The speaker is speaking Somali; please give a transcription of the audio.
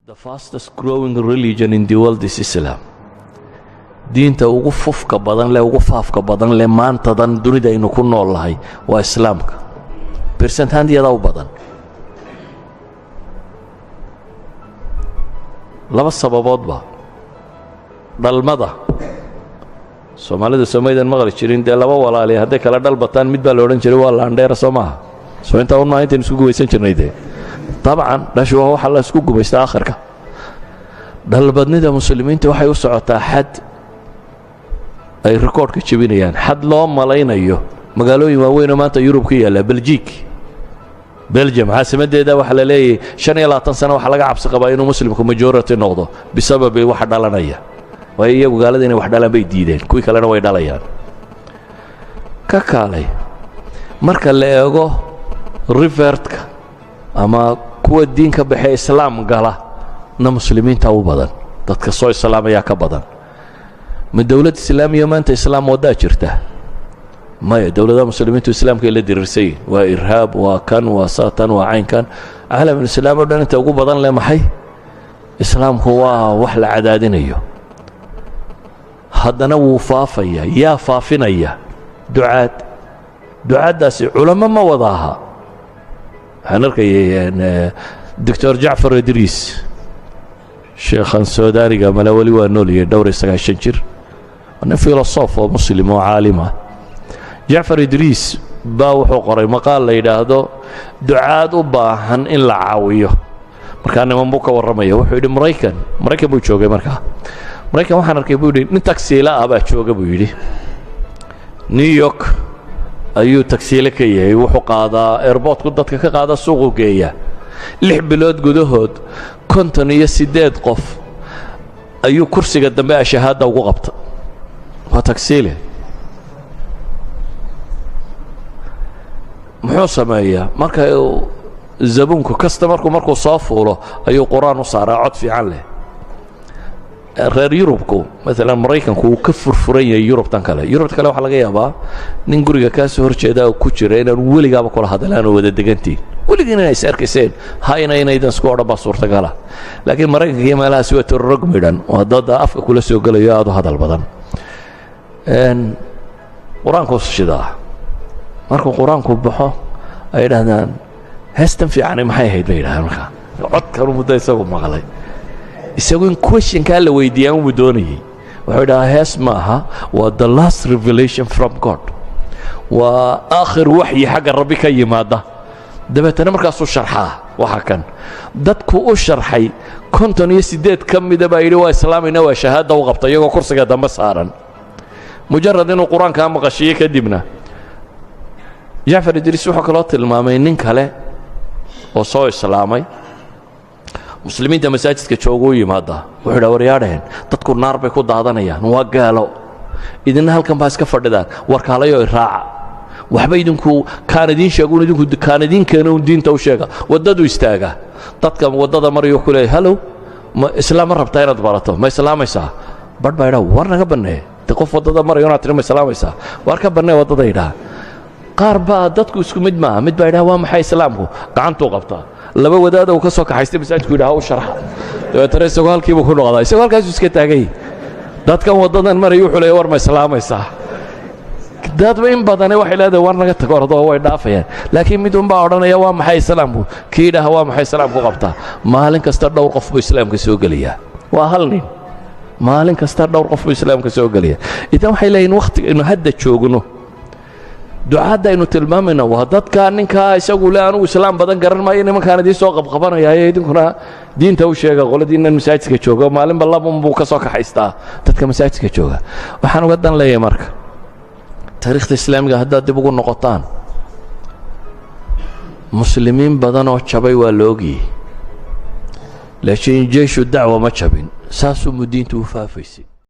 The fastest growing religion in the world is Islam. Diinta ugu fufka badan leh, ugu faafka badan leh maantadan dunida aynu ku nool nahay waa Islaamka. Percent-ahaantiyadaa u badan laba sababoodba. Dhalmada Soomaalida somaydan maqli jirin dee, laba walaali hadday kala dhal bataan, mid baa la odhan jiray waa laandheera, soo maaha? Soo intaa un maaha intaynu isku gumaysan jirnay dee? Dabcan dhashu waa waxa la isku gumaysta akhirka. Dhalbadnida Muslimiinta waxay u socotaa xad ay rikoodhka jebinayaan, xad loo malaynayo magaalooyin waaweyn oo maanta Yurub ka yaalla. Belgique, Belgium caasimaddeeda, waxaa la leeyahay 25 sano waxaa laga cabsi qabaa inuu Muslimku majority noqdo bisababi waxa dhalanaya, waayo iyagu gaalada inay wax dhalaan bay diideen, kuwii kalena way dhalayaan. Ka kaalay, marka la eego revert-ka ama kuwa diinka baxee Islaam gala na, Muslimiinta u badan, dadka soo islaamayaa ka badan. Ma dowlad Islaamiya maanta Islaam waddaa jirta? Maya. Dowladaha Muslimiintu Islaamkay la diriirsan yihin, waa irhaab, waa kan, waa saatan, waa caynkan. Caalamulislaam o dhan inta ugu badan leh maxay? Islaamku waa wax la cadaadinayo, haddana wuu faafaya. Yaa faafinaya? Ducaad. Ducaaddaasi culamo ma wada aha. Waxaan arkayay Doctor Jacfar Idriis, sheekhan Suudaaniga, male weli waa noolyahay, dhowr iyo 90 jir, waa nin filosof oo Muslim oo caalim ah. Jacfar Idriis baa wuxuu qoray maqaal la yidhaahdo "Ducaad u baahan in la caawiyo". Markaa niman buu ka warramaya. Wuxuu yidhi Maraykan, Maraykan buu joogay markaa, Maraykan waxaan arkay, buu yidhi, nin tagsiila ah baa jooga, buu yidhi. New York ayuu tagsiile ka yahay. Wuxuu qaadaa airport-ku dadka ka qaada, suuqu geeya. 6 bilood gudahood 58 qof ayuu kursiga dambe ashahaadda ugu qabta. Waa tagsiile. Muxuu sameeyaa? Marka zabuunku, customer-ku markuu soo fuulo, ayuu Qur-aan u saaraa cod fiican leh. Reer Yurubku, maalan Maraykanku, wuu ka furfuran yahay Yurubtan kale. Yurubta kale waxaa laga yaabaa nin guriga kaa soo hor jeeda oo ku jira inaanu weligaaba kula hadlaan oo wada degantihin, weligiin inay is arkayseen, hayna inaydan isku odhan baa suurtagala. Laakiin Maraykanka iyo meelahaasi waa tororog midhan, waa dad afka kula soo gelayo, aad u hadal badan. Qur-aanku shidaa. Markuu Qur-aanku baxo ay idhahdaan, "Heestan fiicani maxay ahayd?" bay yidhahdaan. Markaa codkanu muddo isagu maqlay, isagu in questionkaa la weydiiyaa unbuu doonayey. Wuxuu idhahaa, "Hees maaha, waa the last revelation from God, waa aakhir waxyi xagga Rabbi ka yimaada." Dabeetana markaasuu sharxaa waxa kan. Dadku u sharxay 58 ka mida baa yidhi, "Waa islaamayna." Waa shahaadda u qabta iyagoo kursiga dambe saaran, mujarad inuu Qur-aankaa maqashiiyo. Kadibna Jacfar Idriis wuxuu kaloo tilmaamay nin kale oo soo islaamay. Muslimiinta masaajidka joogu u yimaada. Wuxuu idhaha, "Waryaadheen, dadku naar bay ku daadanayaan, waa gaalo, idinna halkan baa iska fadhidaan. Warkaalayo, iraaca. Waxba idinku kaan idiin sheegun, idinku kaan idiin keeno un diinta u sheega." Waddadu istaaga, dadka waddada marayuu ku leeyahy, "Hallow, ma Islaam ma rabtaa inaad barato? Ma islaamaysaa?" Badh baa idhaha, "War naga bannee de, qof waddada marayo inaad tiri ma islaamaysaa? War ka bannee waddada," idhaha. Qaar baa, dadku isku mid maaha, mid baa idhaha, "Waa maxay Islaamku?" Gacantuu qabtaa. Laba wadaada uu ka soo kaxaystay masaajidku yidhaha, "U sharxa." Dabeetana isagoo halkiibuu ku noqdaa, isagoo halkaasuu iska taagay. Dadkan waddadan maraya wuxuu leeya, "War ma islaamaysaa?" Dadba in badane waxay leedahay, "War naga tago, ordoo," way dhaafayaan. Laakiin mid unbaa odhanaya, "Waa maxay Islaamku?" Kii yidhaaha, "Waa maxay Islaamku?" qabtaa. Maalin kasta dhowr qof buu Islaamka soo gelayaa. Waa hal nin. Maalin kasta dhowr qof buu Islaamka soo gelaya. Idan waxay leeyihin, wakhtigaynu hadda joogno, ducaadda aynu tilmaamayna waa dadka ninkaa isagu le, "Anugu Islaam badan garan maayo, nimankaan idiin soo qabqabanayaayo, idinkuna diinta u sheega qoladiinnan masaajidka jooga." Maalinba labun buu ka soo kaxaystaa dadka masaajidka jooga. Waxaan uga dan leeyahay, marka taariikhda Islaamiga haddaad dib ugu noqotaan, Muslimiin badan oo jabay waa la ogiyey, laakiin jeyshu dacwa ma jabin. Saasuu diintu u faafaysay.